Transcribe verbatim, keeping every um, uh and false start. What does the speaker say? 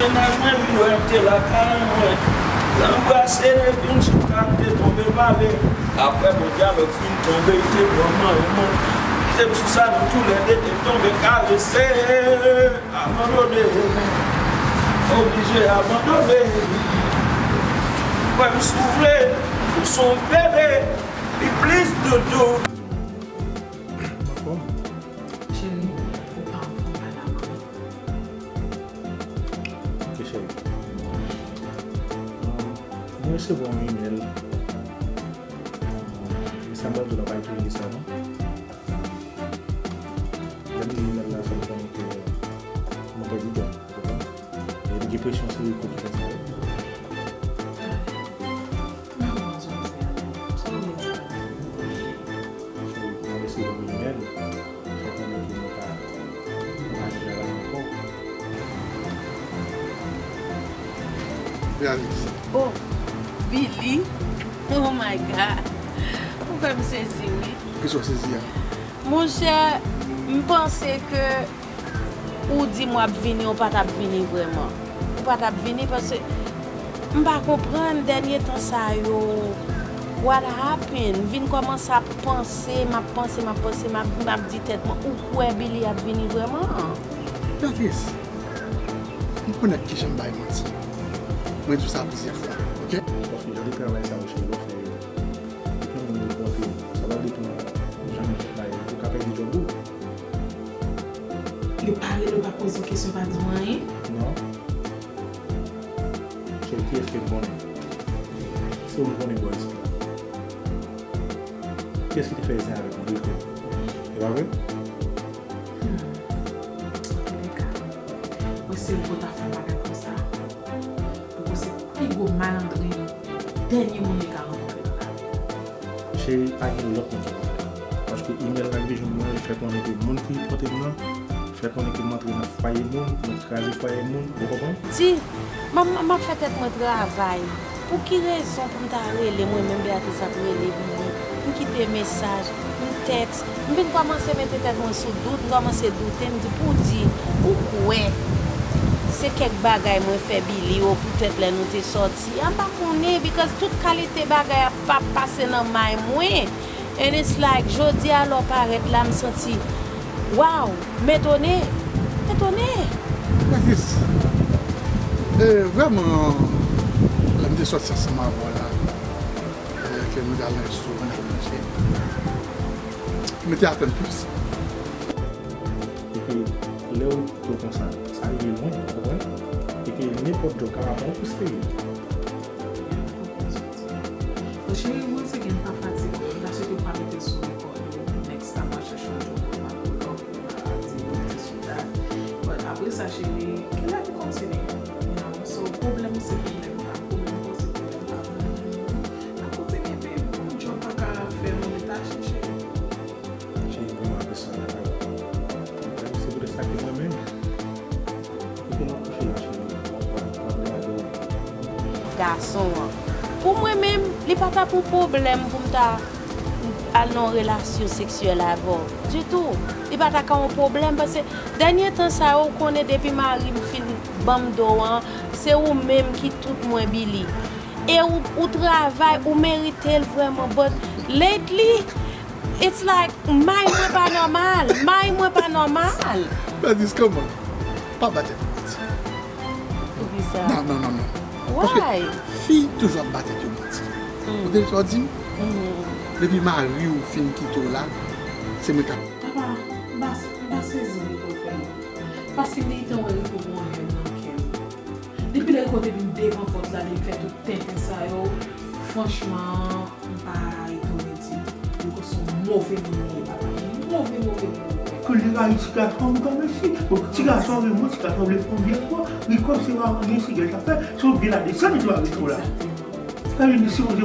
Mennaj mwen vin wè m te lakay mwen. L anbrase m epi n chita, m te tonbe pale. Apre bon dyalòg fin tonbe, li te pran manyen mwen. Kite m sou sa, nou toulède te tonbe karese. Abandone, oblije abandone. Kwè m si w vle, ou se yon bebe, li plis doudou. Anfòm? Cheri, ou pa anfòm pa la mwen. Ok, cheri. Mwen resevwa yon imèl. E sa m pral di w la, pa itonne de sa, non. Lè m li imèl la, sa m konnen ke mwen pèdi djòb, ou konprann? E m gen presyon sou Rico ki fè sa, wi. Mwen resevwa yon imèl, fè konnen ke nou pa, nou pa nan travay ankò. Realis. Oh, Billy. Oh my God. Ou fè m sezi, wi. Kisa w sezi a? Monchè, m panse ke ou di m w ap vini, ou pa t ap vini vrèman. Ou pa t ap vini paske m pa konprann dènye tan sa yo. What happened? M vin kòmanse ap panse, m ap panse, m ap panse, m ap, m ap di tèt mwen, ou kwè Billy ap vini vrèman? Beatrice, m konnen kijan m bay manti. Mwen di w sa plizyè fwa, ok? Paske jan de travay sa yo, cheri, w ap fè yo. Depi yon moun rankontre w, sa pral depann jan nèpòt bagay, ou ka pèdi djòb ou. Yo pa rele, yo pa poze w kesyon, pa di w anyen? Non. Cheri, kiyès ke m konnen? Se ou m konnen bò isit la. Kiyès ki te fè zen avèk ou, Rico? E pa vre? Hmm. Antouleka, mwen si Rico ta fè yon bagay konsa, Rico se pi gwo malandren, dènye moun li ka rankontre nan lavi. Cheri, pa gen lòt moun ki pou fè. Paske imèl la ki te jwenn mwen, li fè konnen ke moun ki pote m nan, fè konnen ke m antre nan fwaye moun, mwen kraze fwaye moun, ou konprann? Di, m ap, m ap fè tèt mwen travay. Pou ki rezon pou m ta rele mwen menm Beatrice ap rele Billy? M kite mesaj, m tèks, m vin kòmanse mete tèt mwen sou dout, m kòmanse doute, m di pou di, ou kwè se kèk bagay mwen fè Billy, o poutèt lè nou te sòti a, m pa konnen, because tout kalite bagay ap, ap pase nan may mwen. And it's like, jodi a lè w parèt la, m santi, wow, m etone, m etone. Beatrice, e, vrèman, lè m te sòti ansanm avè w la, e, ke nou t al nan restoran, n al manje, m te atann plis. Epi, lè w, yo konsa, sa rive lwen, ou konprann? Epi, nenpòt djòb ka pa pran w pou serye. Bon, cheri, mwen se gen pa fatige, m ta swete w pa mete l sou rekò yo, next time w al chèche yon djòb ou pa pull up, ou pa di mwen mete sou dat. But apre sa, cheri, ke lavi kontinye, you know, so pwoblèm ou se pwoblèm pa m, pwoblèm pa w se pwoblèm pa m, n ap kontinye viv, yon djòb pa ka fè nou detache, cheri. Cheri, pou mwen, apre sa, la, la, se poutèt sa ke mwen menm, Epi nan kouche la, cheri, w ap, w ap gade w. Gason an. Pou mwen menm, li pa t ap yon pwoblèm pou m ta al nan yon relasyon seksyèl avè w. Ditou. Li pa ta ka yon pwoblèm, paske dènye tan sa yo, ou konnen depi mari m fin ban m do an, se ou menm ki tout mwen, Billy. E ou, ou travay, ou merite l vrèman, but lately, it's like, may mwen pa nòmal, may mwen pa nòmal. Beatrice, kòman? Pa bat tèt ou manti. Poukisa? Non, non, non, non. Paske fi toujou ap bat tèt yo manti. Ou tande sa w di m? Depi mari w fin kite w la, se mwen k ap. Papa, m pa, m pa sezi li pou fè. Paske m te gentan wè Rico gon hèn nan kè m. Depi lè Rico te vin devan pòt la, li fè tout tenten sa yo, franchman, m pa etone ditou. Rico se yon move moun li ye, papa. Move, move moun li ye. Ke li rayi ti gason an, mwen mèsi. Bon, ti gason an, mwen, ti gason an vle fè yon vye fwa. Rico se pa yon sijè l ap fè, se yon vye ladesann li te ba Rico la. Egzakteman. Sa vle di, si yon